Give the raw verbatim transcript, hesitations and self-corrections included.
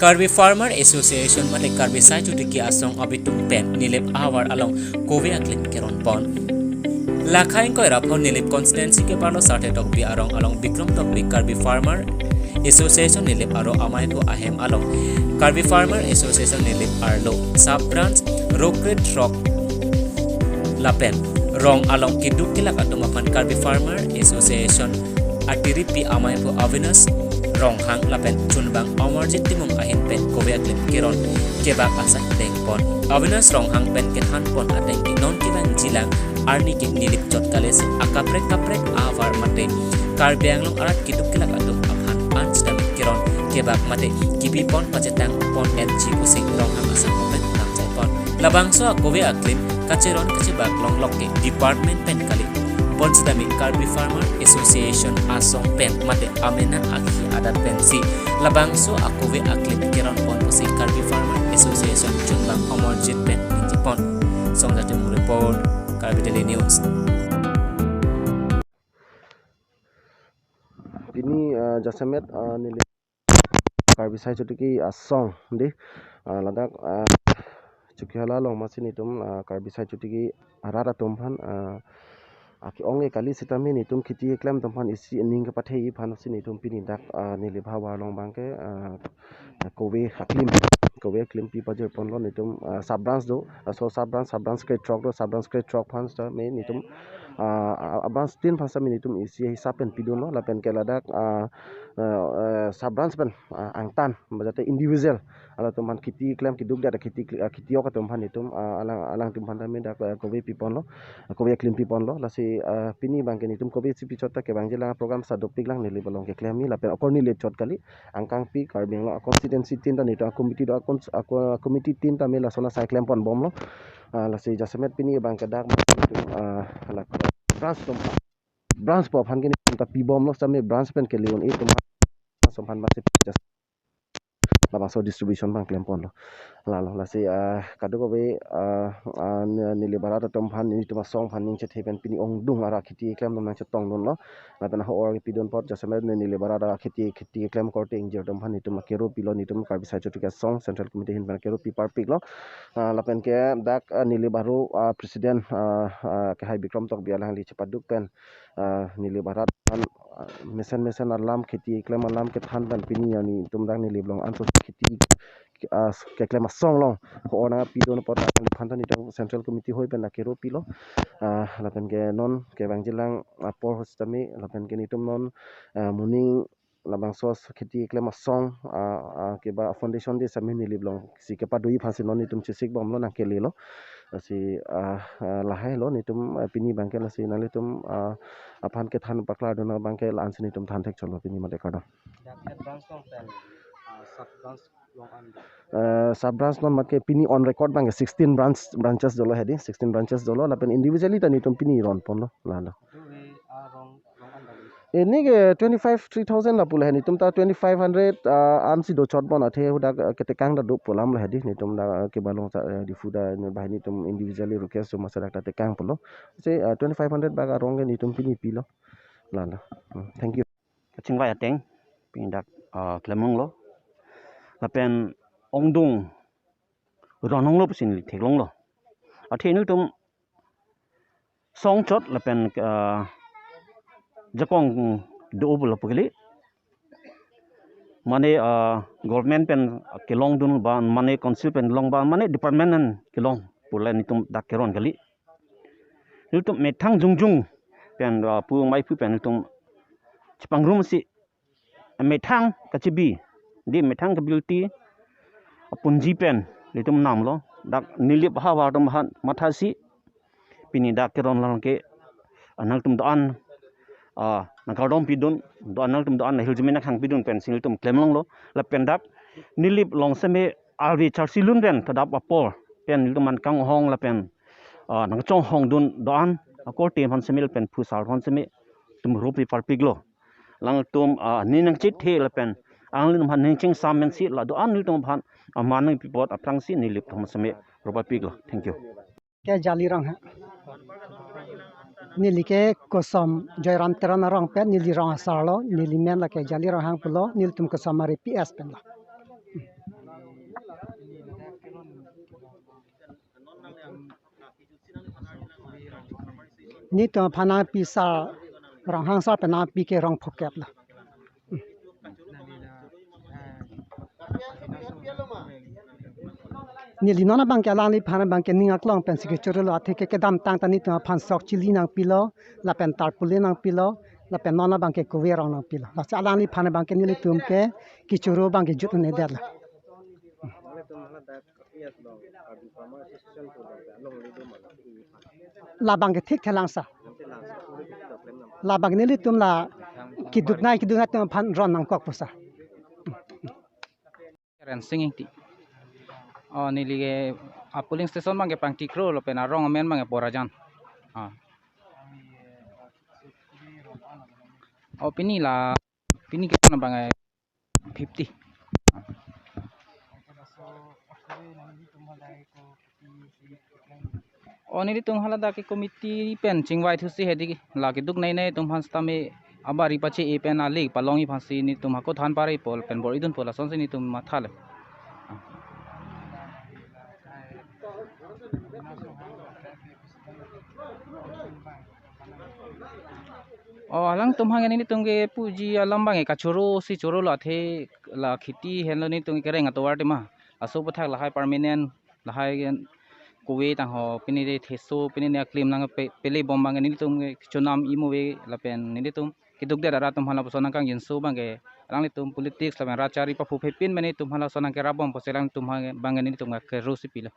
Karbi Farmer Association mate Karbi Sai Chotiki Asong abitum pen Nilip ahavar along kove aklim keron pon. Lakha ingkoi ra pho Nilip constituency keparlo Sarthe Tokbi arong along Bikram Tokbi Karbi Farmer Association Nilip aro amei aphu ahem along Karbi Farmer Association Nilip arlo sub branch rokret rok lapen rong along keduk kelak atum aphan Karbi Farmer Association atiripi amei aphu Avinash Ronghang lapen chunbang Amarjit Timung ahin pen kove aklim keron kebak asai deng pon. Avinash Ronghang pen kethan pon ateng ke non kevangjilang arni ke Nilip chot kali si akaprek kaprek ahavar mate Karbi Anglong arat keduk kelak atum aphan an sitame keron kebak mate kepi pon pachetang pon N G pusi Ronghang asangho pen nangchai pon. Labangso akove aklim kacheron kachebak longlok ke department pen kali pon sitame Karbi Farmer Association Asong pen mate amena akhi adat pensi labangso akove aklim keron pon pusi Karbi Farmer Association chunbang Amarjit pen ningje pon. Songjati Mung report, Karbi Daily News. Pini, ah, jasemet, ah, Nilip Karbi Sai Chotiki Asong dei, ah, ladak, ah, Chokihola along masi netum, ah, Karbi Sai Chotiki arat atum aphan, ah, ake-ong ke kali sitame netum kheti keklem atum aphan isi aning kepathe-i aphan si netum pini dak, ah, Nilip ahavar along abang ke, ah, kove aklim, kove aklim pi pajir ponlo netum, ah, sub branch do, laso sub branch, sub branch krethrok do, sub branch krethrok aphan sitame netum, ah, ah, branch tin aphan sitame netum isi hisap pen pidunlo lapen ke ladak, ah, ah, ah, sub branch pen, ah, angtan, bajate individual halatum aphan kheti keklem keduk det kheti kle-, ah, kheti ok atum aphan netum, ah, alang, alangtum aphan tame dak, ah, kove pi ponlo, ah, kove aklim pi ponlo. Lasi, ah, pini abang ke netum kove si pi chot ta kevangjilang program sa dopiklang Nilip along keklem-i lapen okor Nilip chot kali, angkangpi Karbi Anglong constituency tin ta netum committee do, akon-, ako-, committee tin tame lason asai klem pon bomlo. Ah, lasi jasemet pini abang ke dak, ah, la branch atum, branch po aphan ke netum ta pi bomlo sitame branch pen kele un-e atum aphan, atum aphan masi just labangso distribution abang klem ponlo. Lalo lasi, ah, kadokave, ah, ah, Ni-, Nilip arat atum aphan, netum asong aphan ning chethe pen pini ongdung ara kheti keklem atum nangchetongdunlo. Lapen ho-or kepidun apot jasemet Nilip arat akheti, kheti keklem korte ingjir atum aphan netum akero pilo, netum Karbi Sai Chotiki Asong Central Committee ahin pen akero pi parpiklo. Ah, lapen ke dak, ah, Nilip aro, ah, President, ah, ah, kehai Bikram Tokbi alangli chepaduk pen, ah, Nilip arat aphan, ah, mesen mesen alam, kheti keklem alam kethan pen pini ya netum dak Nilip along anso kheti, ah, keklem asong along ho-or nangpidun apot aphan ta netum Central Committee ahoi pen akero pilo. Ah, lapen ke non kevangjilang apor ho sitame lapen ke netum non, ah, moning labangso kheti keklem asong, ah, ah, keba foundation day sitame Nilip along si kepadoi aphan si non netum chesik bomlo, nangkelelo. Lasi, ah, ah, lahai lo netum, ah, pini abang ke lasi nanglitum, ah, aphan kethan paklardun abang ke la-an si netum than thek chotlo pini mate kardom. Dak head branch along pen, ah, sub branch along an do? Eh, sub branch non mate pini on record abang ke sixteen branch, branches dolo hedi, sixteen branches dolo, lapen individually ta netum pini ron ponlo, lalo. Kove arong, rong an do? Ini ke twenty-five, three thousand lapu le, netum ta twenty-five hundred, ah, an si do chot bon athe hudak, ah, ketekang ta do pu alam le hedi, netum dak, ah, keba along sa, eh, Diphu ta, ne bahai netum individually request so masadak ta tekang pulo. Si, ah, twenty-five hundred bak arong ke netum pini pilo. Lalo. Hmm, thank you. Kachingvai ateng, pini dak, ah, klem longlo. Lapen ongdung ron longlo pusi neli theklonglo. Athe netum song chot lapen, ah, jakong do pulo pu kali. Mane, ah, government pen kelongdun ba, mane council pen long ba, mane department pen kelong pu le netum dak keron kali. Netum methang jongjong pen, ah, pu amei aphu pen netum chepangrum si methang kachebi, dei methang kability apunji pen netum namlo. Dak Nilip ahavar atum aphan mathasi pini dak keron lang ke, ah, nangtum do-an, ah, nangkardom pidun, do-an nangtum do-an hiljeme nangkhang pidun pensi netum klem longlo. Lapen dak Nilip along seme arve charsi lun pen thadap apor pen netum aphan kanghong lapen, ah, nangchonghong dun do-an akorte aphan seme lapen phusar aphan seme netum ropi parpiklo. Alangtum, ah, ning nangchethe lapen alanglitum aphan ning chingsam pensi la do-an netum aphan aman nangpi apot aphrangsi Nilip atum seme ropi parpiklo. Thank you. Ke Jali Ronghang. Neli ke Kosom Joyram Teron arong pen, neli rong asar lo, neli men la ke Jali Ronghang pulo, nelitum Kosom Mari P S pen lo. Netum aphan nangpi sar, Ronghang sar pen nangpi ke rong phokep lo. Neli non abang ke alangliphan abang ke ning aklong pensi kechoro lo, athe ke kedamtang ta netum aphan sok chili nangpilo, lapen tarpaulin nangpilo, lapen non abang ke kove rong nangpilo. Lasi alangliphan abang ke nelitum ke kechoro abang ke jut un-edetlo. Labang ke thik thelang sir. Labang nelitum la keduk nai keduk nai atum aphan ron nangkok pu sir. Rensing Ingti. Oh, neli ke a polling station abang ke Pangtikro lapen arong amen abang ke Borajan. Ah. Oh, pini la, pini ke abang ke fifty. Oh, nelitum haladak ke committee pen chingvai thusi hedi la keduk nai nai atum aphan sitame abari pache-e pen ale palongji aphansi netum hako than pare pol pen bor-idun pol asonsi netum mathalo. Oh, alangtum aphan ke netum ke puji alam abang ke kachoro si choro lo, athe la kheti henlo netum kereng atovar tema. Laso aputhak lahai permanent lahai ke kove tangho pini de theso pini ne aklim nang pe-, pele bom abang ke nelitum ke chonam imo ave lapen nelitum keduk det arat atum aphan lapuson nangkangjinso abang ke alanglitum politics lapen rachari paphuphe pin mene atum aphan lason nangkerap bom pusi alangtum aphan abang ke nelitum ke kero si pilo.